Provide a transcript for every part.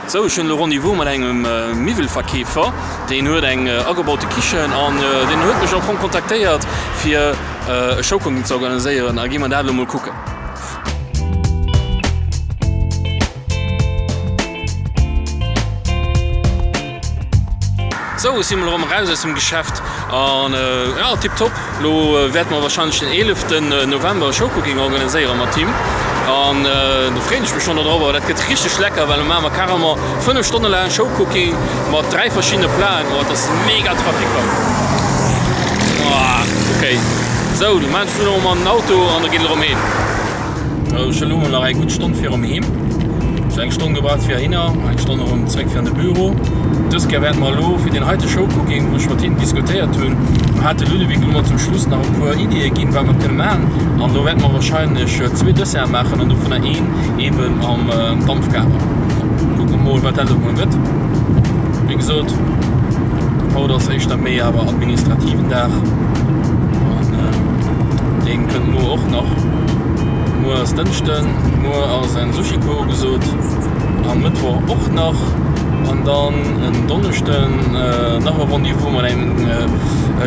Sou, ech hunn elo Rendez-vous mat engem Miwwelverkeefer, deen huet eng agebaute Kichen an deen huet mech am Fong kontaktéiert fir e Showcooking ze organiséieren a gi mer dat elo mol kucken. Sou, ech si mol erëm eraus aus dem Geschäft an ja, tiptop. Lo wäerte mer wahrscheinlech den 11 November e Showcooking organiséiere mat him an do freeën ech mech schonn dodrobber. Dat gëtt richteg lecker, well lo maache mer carrement 5 Stonne laang Showcooking mat 3 verschiddene Platen. Oh, et ass mega Trafic haut. Ok, sou, du maachen ech mech elo erëm an den Auto an da geet et erëm heem. Ech hu lo mol nach eng gutt Stonn virum Heem. Ech hu eng Stonn gebraucht fir heihinner, eng Stonn erëm zréck fir an de Büro. Dës Kéier wäerte mer elo fir deen heite Showcooking, wou ech mat hinnen diskutéiert hunn, hat de Ludovic elo mol zum Schluss nach e puer Iddie ginn, wat mer kënne maachen. An do wäerte mer wahrscheinlech zwee Desserten maachen an dovunner een eben am Dampfgarer. Kucke mer mol, wat dat elo mol gëtt. Wéi gesot, haut ass éischter méi awer administrativen Dag an deen kënnt muer och nach. Muer ass Dënschden, muer ass en Sushiko ugesot an Mëttwoch och nach an dann en Donneschden nach e Rendez-vous mat engem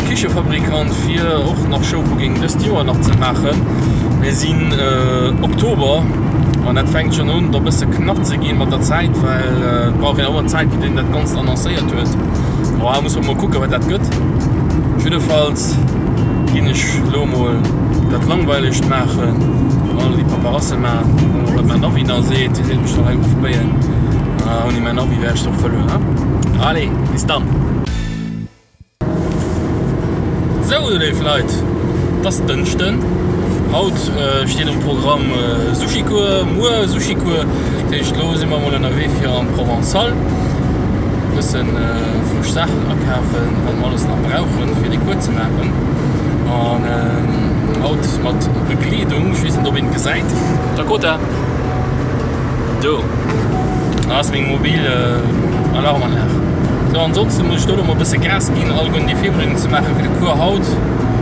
Kichefabrikant fir och nach Showcooking dëst Joer nach ze maachen. Mir sinn Oktober an dat fänkt schonn un da bësse knapp ze ginn mat der Zäit, well et brauch een och ëmmer Zäit fir deen dat Ganzt annoncéiert huet. Bon, muss mer mol kucken wat dat gëtt. Jiddefalls ginn ech elo mol dat langweilegt maachen, all déi Paperasse maachen, kucke mol wat mäin Navi nach seet, dee seet mech soll hei ofbéien, ouni mäin Navi wär ech doch verluer, he? Allez, bis dann! Sou léif Leit, et ass Dënschden, haut steet um Programm Sushicours, muer Sushicours, dat heescht elo si mer mol ënnerwee fir an d'Provençale, bëssen frësch Saachen akafen, wat mer alles nach brauchen fir de Cours ze maachen an haut mat Begleedung, ech weess net ob een et gesäit. Dakota, do ass meng mobil Alarmanlag. Sou ansonsten muss ech do lo mol bësse Gas ginn, alleguerten déi Virbereedung ze maachen fir de Cours haut.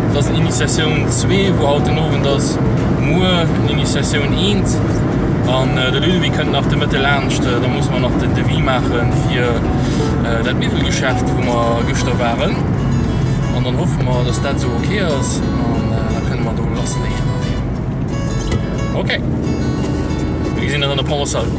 Et ass en Initiatioun 2 wou haut den Owend ass, muer en Initiatioun 1 an de Ludovic kënnt nach de Mëtte laanscht. Da musse mer nach den Devis maache fir dat Miwwelgeschäft wou mer gëschter waren an dann hoffe mer, dass dat esou ok ass an da kënne mer do lassleeën mat deem. Ok, mir gesinn eis an der Provençale.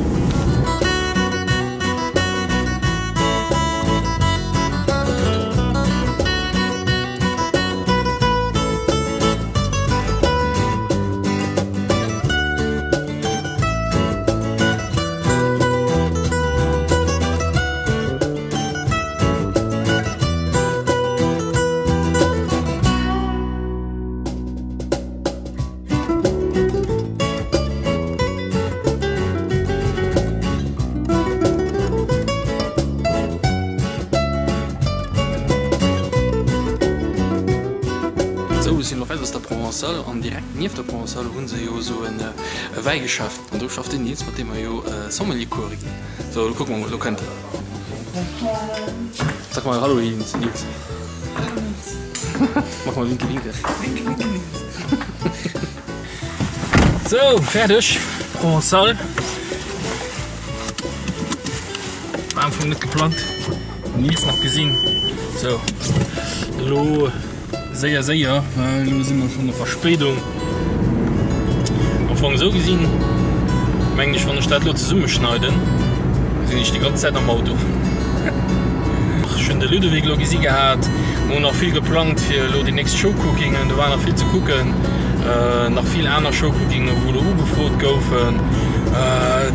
Sou, ech sinn elo raus aus der Provençale an direkt nieft der Provençale hu se jo esou e Wäigeschäft an do schafft den Nils, mat deem mer jo Sommelier-Coure ginn. Sou, elo kucke mer mol, elo kënnt en. Sag mal Hallo Nils. Hallo Nils. Mach mal Winke Winke. Winke Winke Nils. Sou, fäerdeg. Provençale. War am Fong net geplangt. Nils nach gesinn. Sou, elo. Séier séier, well elo si mer schonn a Verspéidung. Am Fong esou gesinn, mengen ech, wann ech dat elo zesummeschneiden, sinn ech déi ganz Zäit am Auto. Ech hunn de Ludovic elo gesi gehat. Mir hunn nach vill geplangt fir elo déi nächst Showcookingen. Do war nach vill ze kucken, nach vill aner Showcookingen, wou elo ugefrot goufen.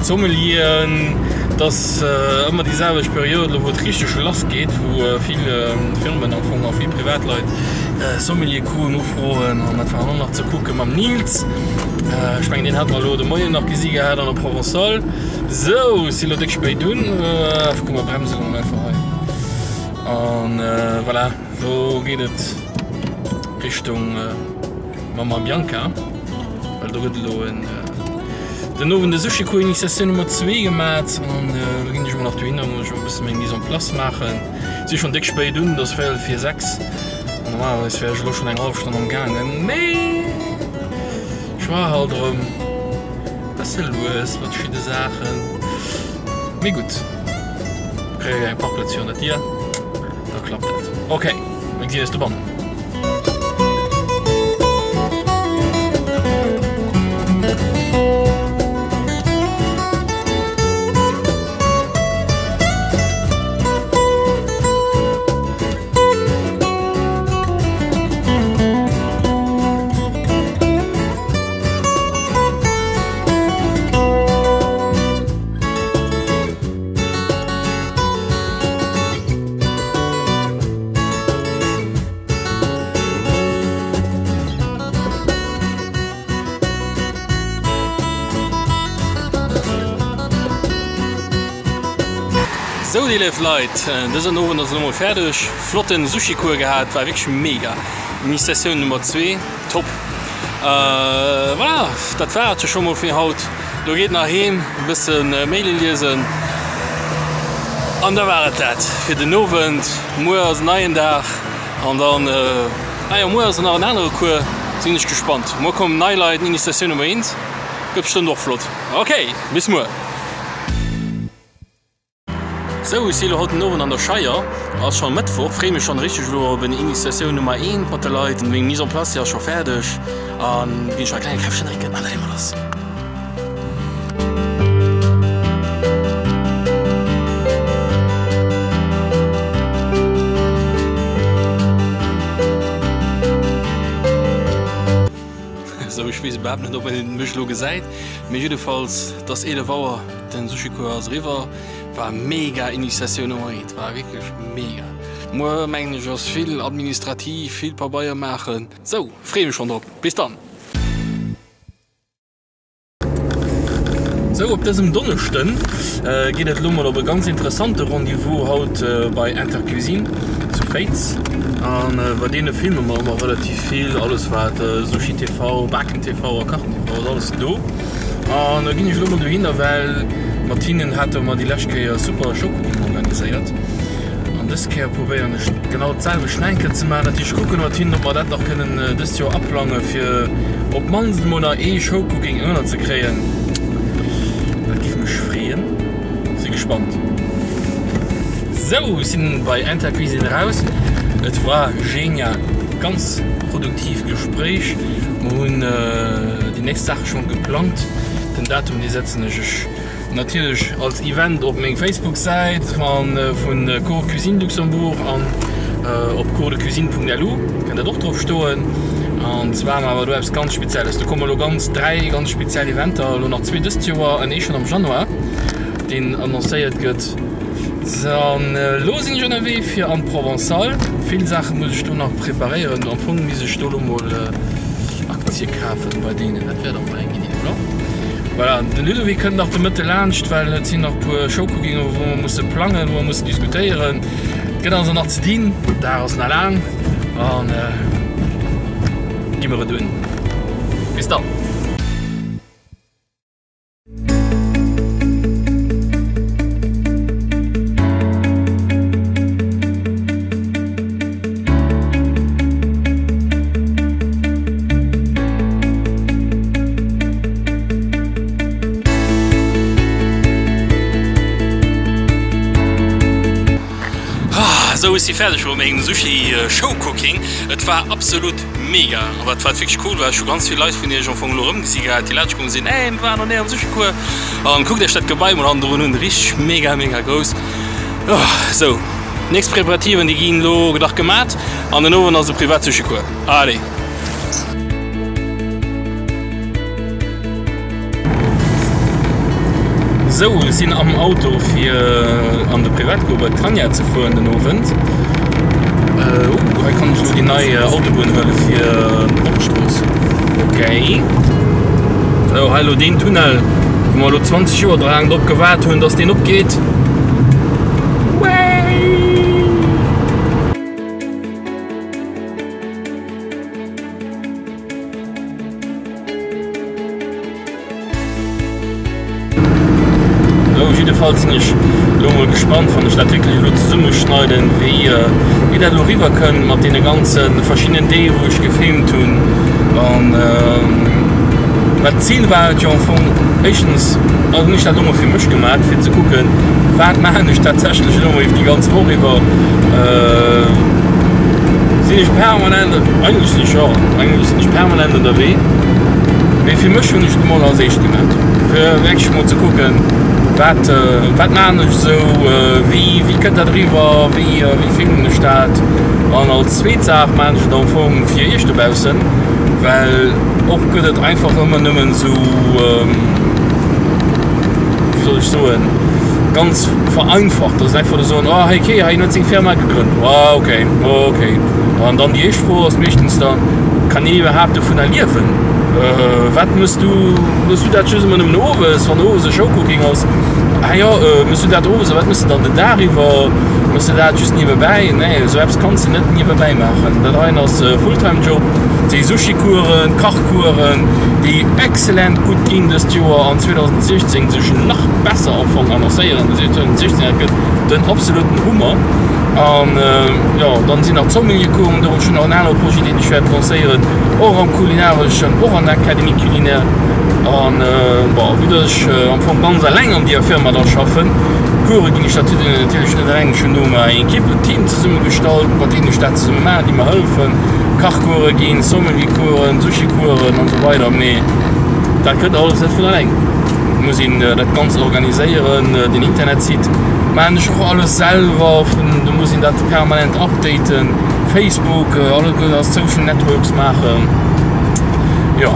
D'Sommelieren, et ass ëmmer déi selwecht Period elo, wou et richteg lass geet, wou vill Firmen am Fong a vill Privatleit Sommelier-Coursen ufroen an dat war och nach ze kucke mam Nils. Ech mengen deen hat mer elo de Moien nach gesi gehat an der Provençale. Sou, ech si lo déck spéit un. Kuck mer bremsen mol einfach hei an voilà, lo geet et Richtung Mamma Bianca, well do gëtt elo en den Owend e Sushi-Cours Initiatioun Nummer 2 gemat an lo ginn ech mol nach dohinner, muss ech mol e bësse meng Mise en place maachen. Si schon déck spéit un, et ass véierel vir 6 an normalerweis wär ech elo schon eng hallef Stonn am gaangen, mee ech war halt erëm bësse lues mat verschidde Saachen. Mee gutt. Kréie eng Parkplaz virun der Dier, da klappt dat. Ok, mir gesinn eis dobannen. Sou déi léif Leit, dësen Owend ass elo mol fäerdeg. Flotten Sushi-Cours gehat, war wierklech mega. Initiatioun Nummer 2, top. Voilà, dat war et jo scho mol fir haut. Lo geet nach heem, e bësse Maile liesen an da war et dat fir den Owend. Muer ass en neien Dag an dann, ah jo, muer ass nach en anere Cours, sinn ech gespannt. Muer kommen nei Leit, Initiatioun Nummer 1, gëtt bestëmmt och flott. Ok, bis muer! Sou, ech si elo haut den Owend an der Scheier, ass schon Mëttwoch, free mech schon richteg elo op en Initiatioun Nummer 1 mat de Leit. Meng Mise en place déi ass scho fäerdeg an ginn ech nach e klenge Käffchen drénken an da leeë mer lass. Sou, ech weess iwwerhaapt net ob een mech elo gesäit, mee jiddefalls, et ass 11 Auer, den Sushi-Cours ass eriwwer. War mega Initiatioun Nummer 1, war wierklech mega. Muer mengen ech ass vill administrativ, vill Pabeier maachen. Sou, freeë mech schonn drop. Bis dann! Sou, op dësem Donneschden geet et elo mol op e ganz interessante Rendez-vous haut bei Intercuisine zu Féiz. An bei deene filme mer ëmmer relativ vill, alles wat Sushi TV, Baken TV a Kachen TV ass, alles do. An da ginn ech elo mol dohinner, well mat hinnen hate mer déi lescht Kéier super Showcooking organiséiert. An dës Kéier probéieren ech genau d'selwecht nach eng Kéier ze maachen. Dat heescht, ech kucken mat hinnen, ob mer dat nach kënnen dëst Joer aplange fir op d'mannst emol nach ee Showcooking ënnerzekréien. Dat géif mech freeën. Si gespannt. Sou, ech sinn bei Intercuisine eraus. Et war genial. Ganz produktiv Gespréich. Mer hunn déi nächst Saache schonn geplangt. Den Datum dee setzen ech ech natierlech als Event op meng Facebook-Säit an vun Cours Cuisine Luxembourg an op coursdecuisine.lu kënnt dat och drop stoen. An zwar maache mer do eppes ganz Spezielles. Do komme lo ganz 3 ganz speziell Eventer, elo nach zwee dëst Joer an ee schonn am Januar, deen annoncéiert gëtt. An elo sinn ech ënnerwee fir an d'Provençale. Vill Saache muss ech do nach preparéieren. Am Fong misst ech do elo mol Aktie kafen bei deenen. Dat wär dach mol eng Iddi, oder? Voilà, den Ludovic kënnt nach de Mëtte laanscht, well et sinn nach puer Showcookinge wou mer musse plangen, wou mer mussen diskutéieren. Et gëtt also nach ze dinn. Den Dag ass nach laang an gi mer et un. Bis dann! Sou, ech si fäerdeg mat mengem Sushi Show Cooking. Et war absolut mega. A wat wat wierklech cool war, ech hu ganz vill Leit vun iech am Fong elo erëmgesi gehat, déi laanscht komm sinn, Hey, mir waren an ärem Sushi Cours. An kuckt iech dat Gebai mol hannendrun un, richteg mega mega grouss. Sou, nächst Preparativen déi ginn elo nach gemat an den Owend ass e privat Sushi Cours. Allez! Sou, ech sinn am Auto fir an de Privatcours bei d'Tanja ze fueren den Owend. Uh, hei kann ech elo déi nei Autobunn huele fir d'Nordstrooss. Okay. Sou, hei elo deen Tunnel, wou mer elo 20 Joer laang drop gewaart hunn, dass deen opgeet. Sou, jiddefalls sinn ech elo mol gespannt, wann ech dat wierklech elo zesummeschneiden, wéi wéi dat elo eriwwer kënnt mat deene ganze verschiddenen Deeg, wou ech gefilmt hunn. An. Well d'Zil war et jo am Fong, éischtens hunn ech dat elo mol fir mech gemaach, fir ze kucken, wat maachen ech tatsächlech elo mol iwwer déi ganz Woch iwwer. Sinn ech permanent, eigentlech sinn ech, jo, eigentlech sinn ech permanent ënnerwee, mee fir mech hunn ech et emol als éischt gemaach, fir wierklech mol ze kucken, wat, wat maachen ech esou, wéi, wéi kënnt dat eriwwer, wéi, wéi filmen ech dat. An als zweet Saach maachen ech et am Fong fir iech dobaussen, well och gëtt et einfach ëmmer nëmmen esou, wéi soll ech soen, ganz vereinfacht, dass einfach do soen, oh hei okay, hei huet seng Firma gegrënnt, oh okay, oh okay. An dann déi éischt Fro ass meeschtens dann, kann een iwwerhaapt dovunner liewen? Wat mëss du, mëss du dat just ëmmer nëmmen owes, wann owes e Showcooking ass? Ah jo, mëss du dat owes a wat mëss de dann den Dag iwwer? Mëss de dat just niewebäi? Nee, esou eppes kanns de net niewebäi maachen. Dat heien ass e Fulltime Job. Déi Sushi-Coursen, Kachcoursen, déi excellent gutt ginn dëst Joer an 2016 sech nach besser am Fong annoncéieren. 2016 dat gëtt den absoluten Hummer. An jo, dann sinn nach d'Sommeliercoursen do. Ech hunn nach en anere Projet, deen ech wäert lancéieren, och am Kulinareschen, och an der Académie Culinaire. An bon, vue dass ech am Fong ganz eleng an deeër Firma da schaffen, Course ginn ech natierlech net eleng. Ech hunn do mer eng Equipe, en Team zesummegestallt, mat deenen ech dat zesumme maachen, déi mer hëllefen, Kachcourse ginn, Sommeliercoursen, Sushi-Coursen an esou weider. Mee dat kënnt alles net vun eleng. Et muss een dat Ganzt organiséieren, den Internetsite maachen ech och alles selwer, do muss een dat permanent updaten, Facebook, alleguer als Social Networks maachen. Jo,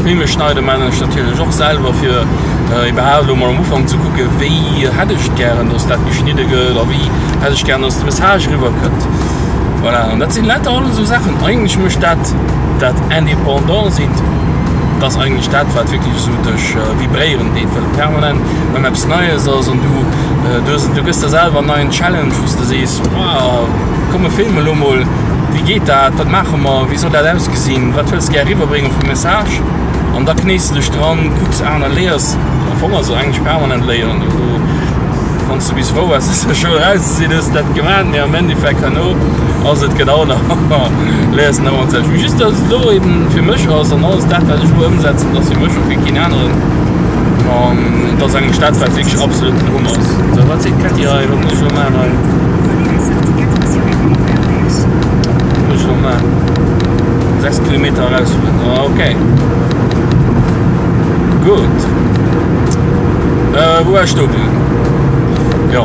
Filme schneide maachen ech natierlech och selwer, fir iwwerhaapt elo mol am Ufank ze kucken, wéi hätt ech et gären, dass dat geschnidde gëtt a wéi hätt ech gären, dass de Message eriwwerkënnt. Voilà, an dat sinn lauter alles esou Saachen. Eigentlech mécht dat dat Indépendant sinn, dat ass eigentlech dat, wat wierklech esou dech vibréieren deet, well et permanent ëm eppes Neies ass an du, du hues, du gëss der selwer en neien Challenge, wou s de sees, Wow, komm mir filmen elo mol, wéi geet dat, wat maache mer, wéi soll dat ausgesinn, wat wëlls de gär eriwwerbréngen vu Message? An da knéis de dech dran, kucks aner, léiers, am Fong ass et eigentlech permanent léieren. Wann s de bis frou waars aus der Schoul eraus ze sinn, hues de dat gemaach, mee am Endeffekt herno ass et genau nach, léiers de nach ëmmer d'selwecht. Mee just dass et elo eben fir mech ass an alles dat wat ech elo ëmsetzen, dat ass fir mech a fir keen aneren an et ass eigentlech dat wat wierklech absolut den Hummer ass. Sou, wat seet d'Kätti hei? Wat muss ech elo maachen hei? Wat muss ech elo maachen? 6 Kilometer erausfueren, ah okay. Gutt. Wou war ech stoe bliwwen? Jo,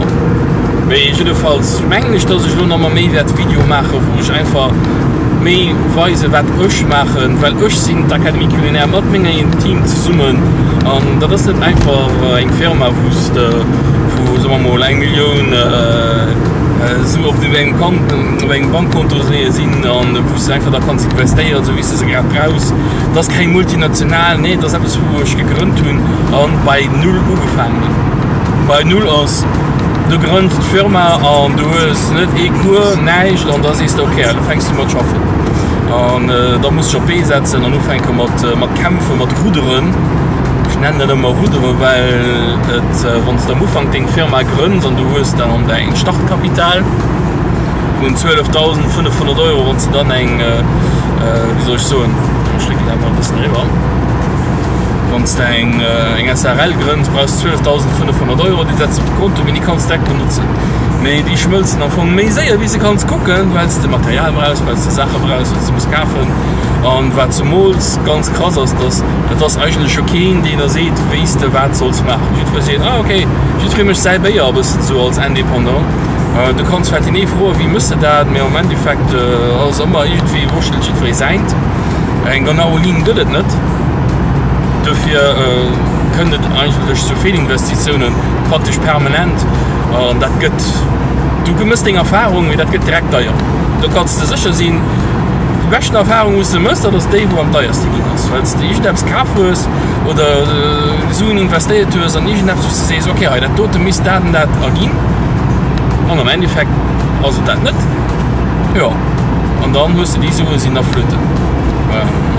mee jiddefalls mengen ech, dass ech elo nach mol méi wäert Videoe maachen, wou ech einfach méi weisen, wat ech maachen, well ech sinn d'Académie Culinaire mat mengem Team zesummen an dat ass net einfach eng Firma, wou s de, wou soe mer mol eng Millioun Sue op engem Kont, op engem Bankkonto sinn an wou s de einfach da kanns investéieren, esou wéi s de se grad brauchs. Dat ass keng Multinational, nee, dat ass eppes, wou ech gegrënnt hunn a bei Null ugefaangen hunn. Bei Null ass, du grënns d'Firma an du hues net ee Cours, näischt an da sees de, okay, elo fänks du mat schaffen. An da muss dech op d'Bee setzen an ufänke mat mat kämpfen, mat rudderen. Ech nennen dat ëmmer rudderen, well et, wann s de am Ufank deng Firma grënns an du hues dann däin Startkapital vun 12.500 Euro, wann s de dann eng, wéi soll ech soen, ech drécken dat mol e bëssen eriwwer, wann s de eng eng SARL grënns, brauchs de 12.500 Euro, déi setz de op de Konto, mee déi kanns de direkt benotzen. Mee déi schmëlzen am Fong méi séier, wéi s de kanns kucken, well s de Material brauchs, well s de Saache brauchs, wat s de muss kafen. An wat zemools ganz krass ass, dass et ass eigentlech jo keen, deen der seet, wéi s de wat solls maachen. Jiddweree seet, ah okay, jiddweree mécht säi Béier e bëssen esou als Indépendant. Du kanns vläicht deen ee froen, wéi méchs de dat, mee am Endeffekt ass ëmmer iergendwéi wurschtelt jiddweree säint. Eng genau Linn gëtt et net. Dofir kënnt et eigentlech zu Feelinvestitioune praktesch permanent an dat gëtt, du mëss deng Erfarung, mee dat gëtt direkt deier. Do kanns de sécher sinn, déi beschten Erfarung wou s de mëss, dat ass déi wou am deierste ginn ass, well s de iergendeppes kaf hues oder Suen investéiert hues an iergendeppes wou s de sees, ok hei dat dote misst dat an dat erginn an am Endeffekt ass et dat net. Jo an dann hues de déi Sue sinn da flöten.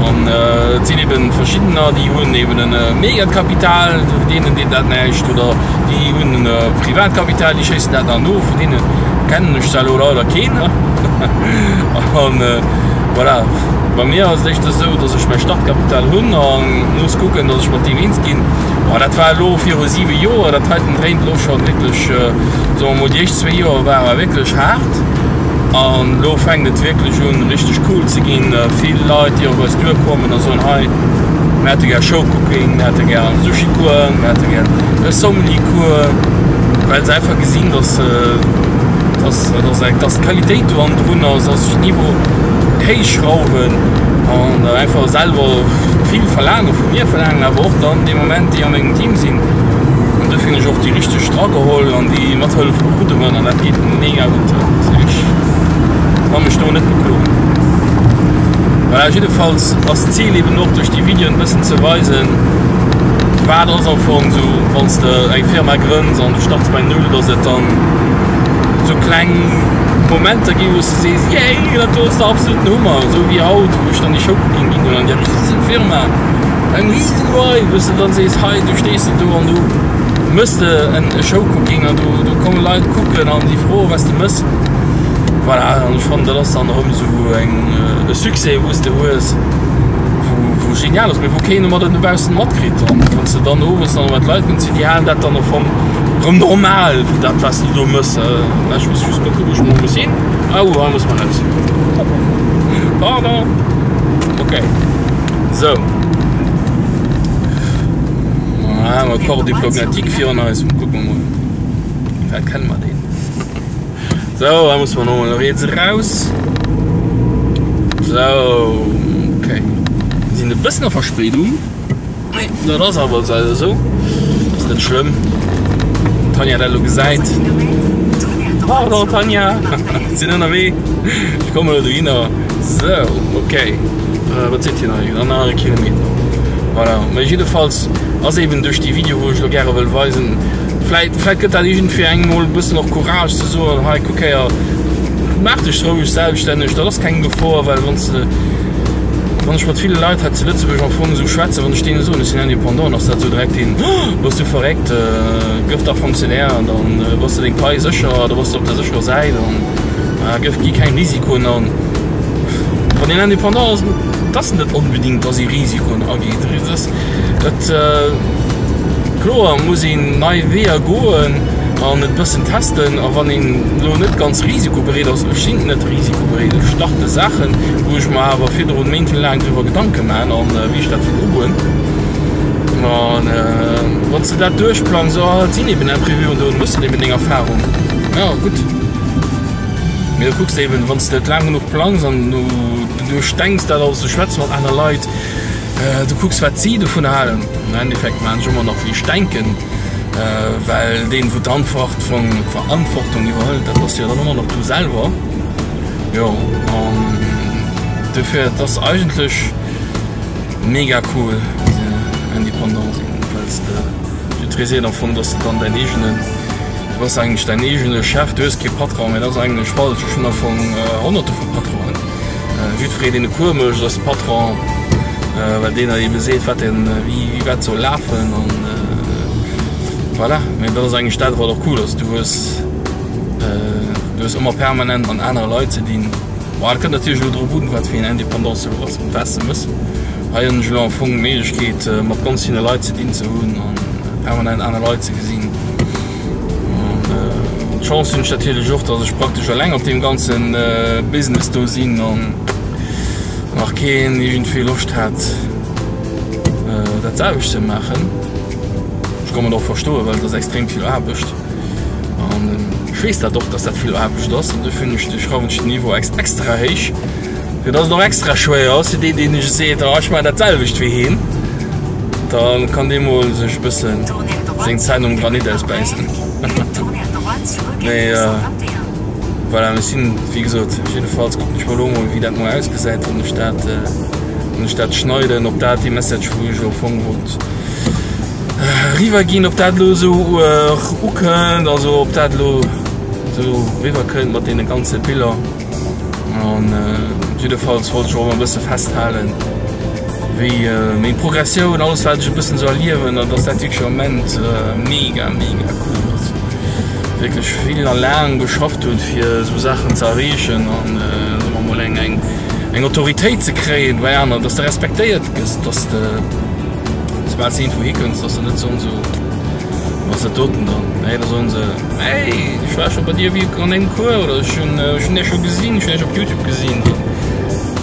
An et sinn eben verschiddener, déi hunn eben e Megakapital, deenen deet dat näischt oder déi hunn e Privatkapital, déi schéissen dat dann no, vun deene kennen ech zwar elo leider keen. An. Voilà, bei mir ass et éischter esou, dass ech mäi Startkapital hunn a muss kucken, dass ech mat deem eens ginn. Bon, dat war elo viru siwe Joer, dat heiten dréint elo scho wierklech, soe mer mol, déi éischt zwee Joer ware wierklech haart an elo fänkt et wierklech un, richteg cool ze ginn. Vill Leit, déi op eis duerkommen a soen, hei, mir hätte gär Showcooking, mir hätte gär e Sushi-Cours, mir hätte gär e Sommelier-Cours, well se einfach gesinn, dass, dass, dass, dass d'Qualitéit do hannendrun ass, dass ech den Niveau héich schrauwen an einfach selwer vill verlaange vu mir verlaangen, awer och dann dee Moment déi a mengem Team sinn. An dofir hunn ech och déi richteg drageholl an déi mathëllef berudderen an dat geet mega gutt. Also ech ka mech do net bekloen. Voilà, jiddefalls ass d'Zil eben och duerch déi Videoen e bëssen ze weisen, wat ass am Fong esou, wann s de eng Firma grënns an du starts bei Null, dass et dann esou kleng Momenter ginn, wou s de sees, Yay, dat do ass de absoluten Hummer. Esou wéi haut, wou ech dann déi Showcooking ginn hunn an där risen Firma, eng risen Vibe, wou s de dann sees, hei, du stees de do an du mëss de en Showcooking an do, do komme Leit kucken an déi froen, wat s de mëss. Voilà, an ech fannen, dat ass dann erëm esou eng, e Succès, wou s de hues, wou, wou genial ass, mee wou keen domadder dobaussen matkritt. An wann s de dann owes dann mat Leit kënns, déi halen dat dann am Fong Rëm normal wéi dat was du do mëss. Ech muss just kucken wou ech mol muss hin. Au hei muss mer raus. Pardon. Ok sou. Ah, mer Corps diplomatique virun eis. Kucke mer mol. Vläit kenne mer deen. Sou, hei muss mer nochmol riets eraus. Sou, ok. Mir sinn e bëssen a Verspéidung. Nee, dat ass awer esou. Ass net schlëmm. D'Tanja dat elo gesäit. Pardon Tanja, sinn ënnerwee. Ech kommen elo dohinner. Sou, ok. Wat seet hien hei? Dann nach e Kilometer. Voilà. Mee jiddefalls ass eben duerch déi Video, wou ech elo gäre wëll weisen, vläit, vläit gëtt dat iergendwéi engem mol e bëssen och Courage ze soen, hei kuck héier, maach dech roueg selbststänneg, dat ass keng Gefor, well wann s de Wann ech mat ville Leit hei zu Lëtzebuerg am Fong esou schwätzen, wann ech deene soen, ech sinn Indépendant, ass dat esou direkt een, Oh, bass du verréckt, gëff dach Fonctionnaire an dann bass de deng Pai sécher, da bass de op der sécherer Säit an gëff, gi keng Risikoen an. Wann een Indépendant ass, et ass net onbedingt, dass ee Risikoen ageet. Et ass, et, kloer muss een nei Weeër goen an et bëssen testen a wann een elo net ganz risikobereet ass, ech sinn net risikobereet, ech starte Saachen, wou ech mer awer virdrun méintelaang driwwer Gedanke man an wéi ech dat wëll ugoen. An wann s de dat duerchplangs, oh et sinn eben Imprévuen do, du hues dann eben deng Erfahrung. Jo gutt, mee da kucks de eben, wann s de et laang genuch plangs an du duerchdenks dat alles, du schwätz mat aner Leit, du kucks wat si dovun halen. Am Endeffekt maan ech ëmmer nach wéi ech denken, well deen wou d'Verantwortung iwwerhëlt, dat bass jo dann ëmmer nach du selwer. Jo an dofir et ass eigentlech mega cool indépendant sinn, well s de jiddweree seet am Fong, dass de dann däin eegenen, du bass eigentlech däin eegene Chef, du hues kee Patron, mä dat ass eigentlech falsch. Ech hunn am Fong honnerte vu Patronen. Jiddweree deen e Cours mécht ass Patron, well deen ebe seet wat en wéi wat soll lafen an voilà. Mä dat ass eigentlech dat wat och cool ass, du hues. Du hues ëmmer permanent mat anere Leit ze dinn. Bon, et kënnt natierlech elo drop un, wat fir een Indépendant du bass an wat s de mëss. Hei hunn ech elo am Fong d'Méiglechkeet, mat ganz ville Leit ze dinn ze hunn an permanent aner Leit ze gesinn. An d'Chance hunn ech natierlech och, datt ech praktesch eleng op deem ganze Business do sinn an nach keen iergendwéi Loscht hat, dat selwecht ze maachen. Ech ka mer dat och verstoen, well et ass extrem vill Aarbecht. An ech weess dat och, dass dat vill Aarbecht ass an dofir hunn ech, schrauwen ech den Niveau extra héich, fir dass et och extra schwéier ass fir deen, deen seet, oh ech maachen dat selwecht wéi heen, da kann dee mol sech e bëssen seng Zänn um Granit ausbäissen. Mee voilà, ech sinn, wéi gesot, jiddefalls kucken ech mer elo mol, wéi dat muer ausgesäit, wann ech dat, wann ech dat schneiden, ob dat déi Message, wou ech am Fong wollt Eriwwer ginn, ob dat elo esou ukënnt, also ob dat elo esou eriwwer kënnt mat deene ganze Biller. An jiddefalls wollt ech och e bësse festhalen, wéi meng Progressioun, alles wat ech e bëssen esou erliewen an dass dat wierklech am Moment mega mega cool ass. Wierklech vill a laang geschafft hunn, fir esou Saachen ze erreechen an soe mer mol eng eng. eng Autoritéit ze kréien bei aneren, dass de respektéiert gëss, dass de soubal s de iergendwou hikënns, dass se net soen esou, wat ass dat doten dann? Nee, da soen se, hey, ech war scho bei dir wéi an engem Cours oder ech hunn ech hunn dech scho gesinn, ech hunn dech op Youtube gesinn.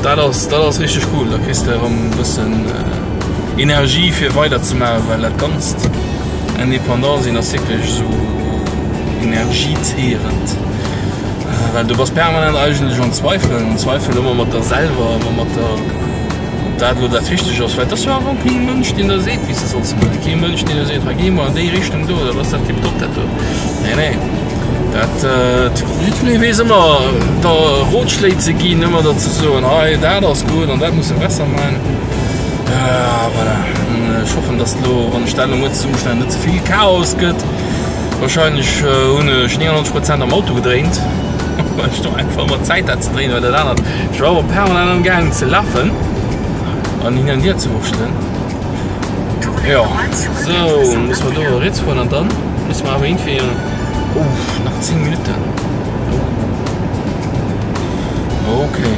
Dat ass dat ass richteg cool, da kriss de erëm e bëssen Energie fir weider ze maachen, well dat Ganzt indépendant sinn ass wierklech esou energiezehrend. Well du bass permanent eigentlech am Zweifelen, am Zweifel ëmmer mat der selwer, ëmmer mat der, ob dat elo dat Richteg ass. Well et ass jo awer kee Mënsch, deen der seet, wéi s de solls maachen. Kee Mënsch, deen der seet, hei géi mol an déi Richtung do, dat ass dat tiptop dat do. Nee, nee, dat, jiddweree weess ëmmer der Rotschléi ze ginn, ëmmer der ze soen, hei dat ass gutt an dat muss de besser maachen. Voilà, ech hoffen, dass elo, wann ech dat elo muer zesummeschneiden, net ze vill Chaos gëtt. Wahrscheinlech hunn ech 99 Prozent am Auto gedréint, well ech do einfach ëmmer Zäit hat ze dréinen, well dat anert, ech war awer permanent am gaangen ze lafen an hin an hier ze wurschtelen. Jo, sou, musse mer do riets fueren an dann musse mer awer iergendwéi, oh, nach 10 Minutten, oh, okay,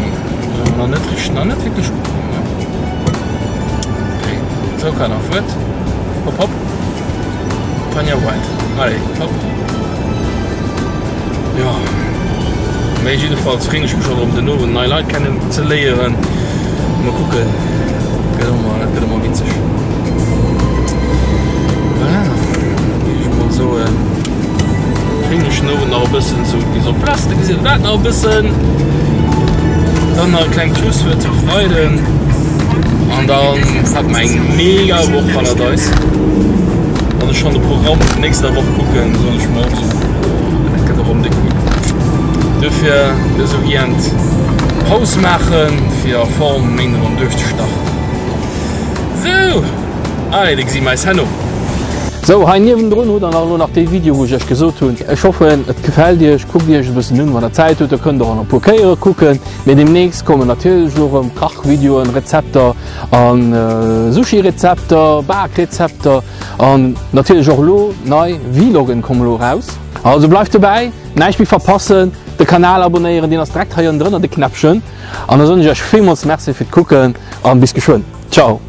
nach net richteg, nach net wierklech ukomm, ne? Okay, sou, Kanner, fuert, hopp hopp. Tanja White, allez, hopp. Jo, mee jiddefalls freen ech mech och erëm den Owend nei Leit kennen ze léieren. Mol kucken, gëtt ëmmer, dat gëtt ëmmer witzeg. Voilà, géif ech mol soen, freen ech den Owend nach e bëssen esou bis op Place, da gesitt der dat nach e bëssen. Dann nach e klengt Schlusswuert zum Freiden an dann hat mer eng mega Woch hannert eis. Wann ech schon de Programm vun nächster Woch kucken, soen ech mer och esou, oh, dat gëtt erëm déck cool. Dofir dëse Weekend Paus maachen, fir a Form Méinden erëm duerchzestarten. Sou, allez, da gesi mer eis herno. Sou, hei niewendrun hutt der nach elo nach dee Video, wou ech iech gesot hunn, ech hoffen et gefält iech, kuckt iech e bëssen un, wann der Zäit hutt, der kënnt och an e puer Kéiere kucken, mee deemnächst kommen natierlech elo erëm Kachvideoen, Rezepter an Sushi-Rezepter, Bakrezepter an natierlech och elo nei Vloggen kommen elo eraus. Also bleift dobäi, näischt méi verpassen, de Kanal abonéieren, deen ass direkt hei ënnendrënner de Knäppchen an da soen ech iech villmools Merci fir d'Kucken an bis geschwënn. Ciao!